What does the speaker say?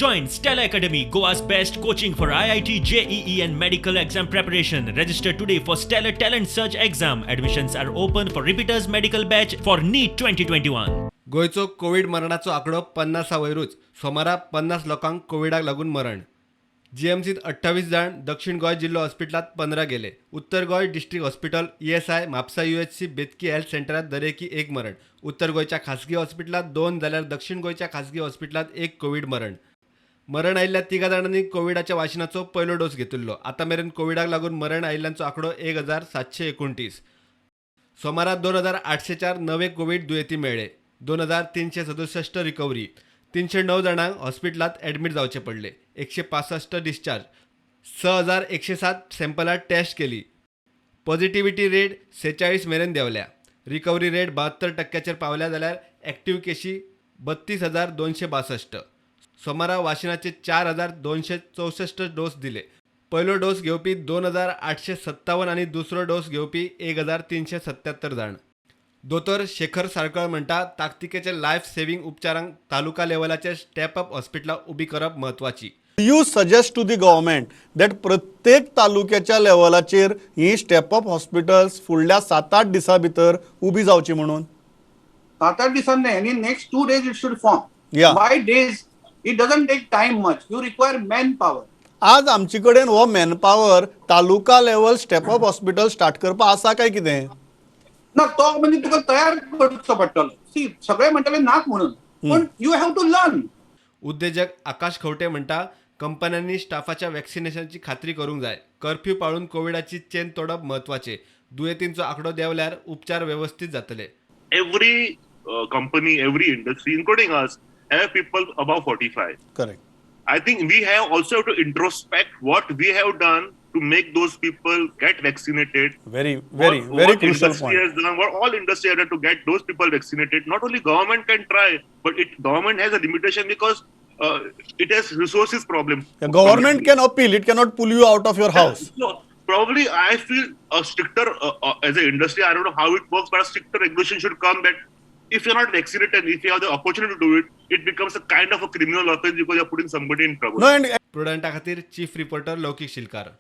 Join Stellar Academy, Goa's best coaching for IIT, JEE and medical exam preparation. Register today for Stellar Talent Search exam. Admissions are open for repeaters medical batch for NEET 2021. गोंयचो Covid मरणाचो आंकडो 50 वयरूच. सोमारा 50 लोकांक कोविडाक लागून मरण. जीएमसीत 28 जाण, दक्षिण गोंय जिल्लो हॉस्पिटलांत 15 गेले. उत्तर Goem district hospital, ESI, Mapusa UHC, Betki health सेंटरात दरेकी एक मरण. उत्तर गोंयच्या खासगी हॉस्पिटलांत 2 जाल्यार दक्षिण गोंयच्या खासगी हॉस्पिटलांत एक कोवीड मरण. मरण आयिल्ल्या 3 जाणांनी कोविडाच्या वाशिनाचो पयलो डोस घेतिल्लो. आतां मेरेन कोविडाक लागून मरण आयिल्ल्यांचो आंकडो 1729. सोमारा 2804 नवे कोवीड दुयेंती मेळ्ळे. 2367 रिकव्हरी. 309 जाणांक हॉस्पिटलांत ॲडमीट जावचे पडले. 165 डिस्चार्ज. 6107 सॅम्पलां टेस्ट केली. पॉझिटिव्हिटी रेट 46 मेरेन देंवल्या. रिकव्हरी रेट 72% पावल्या जाल्यार ॲक्टिव्ह केशी 32,262. सोमारा वाशिनाचे 4264 डोस दिले. पयलो डोस घेवपी 2857 आनी दुसरो डोस घेवपी 1377 जाण. दोतोर शेखर साळकर म्हणटा, ताकतिकेचे लायफ सेव्हिंग उपचारांक तालुका लेवलाचेर स्टेप अप हॉस्पिटलां उबी करप म्हत्वाची. You suggest to the government that प्रत्येक तालुक्याच्या लेवलाचेर ही स्टेप अप हॉस्पिटल्स फुडल्या 7-8 दिसां भितर उबी जावची म्हणून? 7-8 दिसांनी नाही आणि next 2 days it should form. By days, it doesn't take time much. You require man power. आज आमचे कडेन हो manpower taluka level step up hospital start करपाक आसा काय कितें? ना, तो म्हणजे तुका तयार करचो पडटलो. सी, सगळे म्हणटले नाक म्हणून, पण you have to learn. उद्देजक आकाश खवटे म्हणटा, कंपन्यांनी स्टाफाच्या वॅक्सिनेशनची खात्री करूंक जाय. कर्फ्यू पाळून कोविडाची चेन तोडप म्हत्वाचे. दुयेंतींचो आंकडो देंवल्यार उपचार वेवस्थीत जातले. Every company, every industry, including us, have people above 45. Correct. I think we have also to introspect what we have done to make those people get vaccinated. Very very What, very what crucial industry point. has done, what all industry has done to get those people vaccinated. Not only government can try, but it government has a limitation because it has resources problem. Government can appeal, it cannot pull you out of your house. So probably I feel a stricter as an industry, I don't know how it works, but a stricter regulation should come that if you're not vaccinated, if you have the opportunity to do it, it becomes a kind of a criminal offense because you're putting somebody in trouble. No, and प्रुडंटा खातीर chief reporter लौकीक शिलकार.